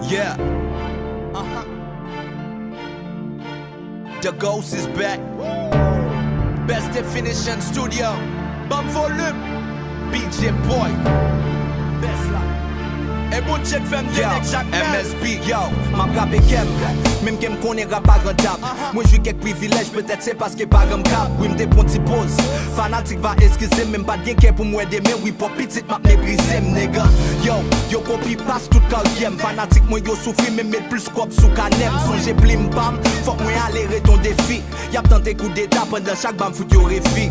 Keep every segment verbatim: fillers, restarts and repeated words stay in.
Yeah. Uh-huh. The Ghost is back. Best Definition Studio. Banm volim. B J Boy. Best la. E Bondye k fè m denek chak mèl. M S B, yo, m ap rape kè m. Menm ke m konnen rap pa rantab. Mwen jwi kèk privilèj, petèt se paske paran m kab. Wi, m te pran ti poz. Fanatik va eskize m, men m pa t gen kè pou m wè demen. Wi, pwòp pitit m ap meprize m, nèg. Yo, yo kopi pas tout karyè m. Fanatik mwen yo soufri, men m met plis kòb sou kanè m. Sonje plim pa m, fòk mwen ale ret on defi. Y ap tante koudeta pandan chak ba m fout yo refi.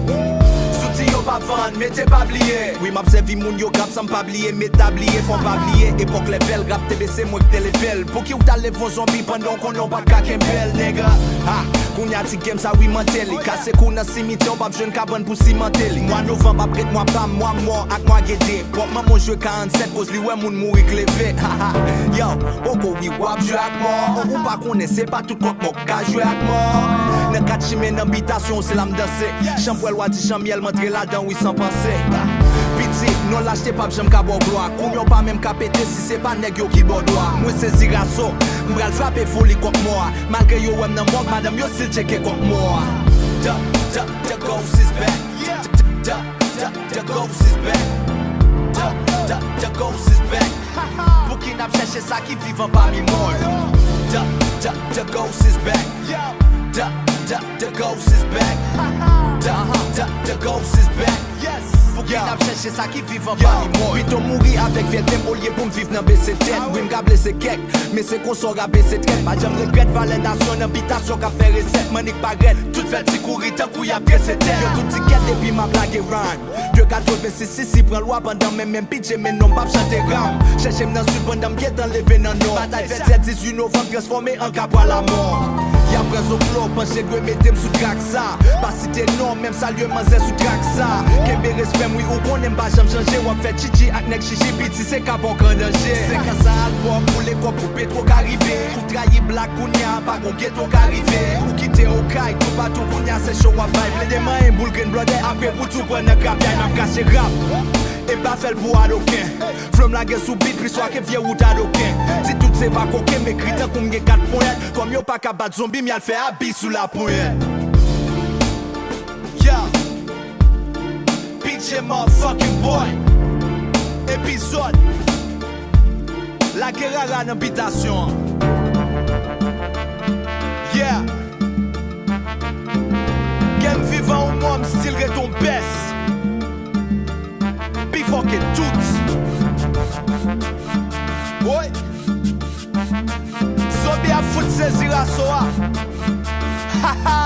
Zouti yo p ap vann, mete pa bliye. Wi, m ap sèvi moun yo k ap san m pa bliye, met tabliye, fò w pa bliye. Epòk lèvèl rap te bese, mwen k te leve l. Pouki w t al leve on zonbi pandan w konnen w pa t ka kenbe l, nèg? Ha! Kounye a ti game sa wi mante li. Kase kou nan simityè, w p ap jwenn kabann pou simante li. Mwa novanm ap ret mwa pa m, mwa mò ak mwa gede. Pwòp manman w jwe karannsèt koz li wè moun mouri k leve. Ha, ha. Yo, poko wi w ap jwe ak mò. Ou pa konnen se pa tout kòk mò k ka jwe ak mò. Nan kat chimen nan bitasyon w se la m danse. Chanpwèl w a di chanmyèl m antre ladan wi san panse. Piti, non lachte p ap janm ka ba w glwa. Kounye a w pa menm ka pete si se pa nèg yo ki ba w dwa. Mwen sezi raso, m pral frape foli kòk mò a. Malgre yo wè m nan mòg, madanm yo still tcheke kòk mò a. The, the, the ghost is back. The, the, the ghost is back. The, the, the ghost is back. Pouki n ap chèche sa ki vivan pami mò yo? The, the, the ghost is back. The, the, the ghost is back. The, the, the ghost is back. Pouki n ap chèche sa ki vivan pami mò yo? Pito mouri avèk vyète m olye pou m viv nan bese tèt. Wi, m ka blese kèk, men se konsa w rabese trèt. Pa janm regrèt valè nasyon nan bitasyon k ap fè resèt. M annik parèt, tout fè ti kouri tankou y ap trese tè. Yo tout di kèt depi m ap lage rhyme. De katrevensis sisi pran lwa pandan men menm pidje men non m p ap chante ram. Chèche m nan sid pandan m gentan leve nan nò. Batay fèt sèt dizuit novanm transfòme an kapwa lamò. Y ap pran zoklo, panche dwe mete m sou trak sa. Pa site non, men m salye manzè sou trak sa. Kenbe respè m wi, ou konnen m pa janm chanje. W ap fè tchitchi ak nèg chichi, piti se ka ba w gran danje. Senkans sa albòm, boule kòb pou Petro Karibe. Ou trayi blak, kounye a pa gon geto ka rive. Ou kite Okay toupatou, kounye a se cho w ap bay. Plede manyen boul grenn blòdè, apre pou tou pran nan grapyay. M ap krache rap, e m pa fè l pou adoken. Flow m lage sou beat pli swa ke vye wout adoken. Di tout se pa koken, m ekri tankou m gen kat ponyèt. Kòm yo pa ka bat zonbi, m y al fè abi sou laponyèt. Yeah. P J motherfucking boy. Epizòd. Lage rara nan bitasyon an. Yeah. Kè m vivan ou mò, m still ret on best. Pi fò ke tout. Woy. Zonbi ap fout sezi raso a. Ha ha.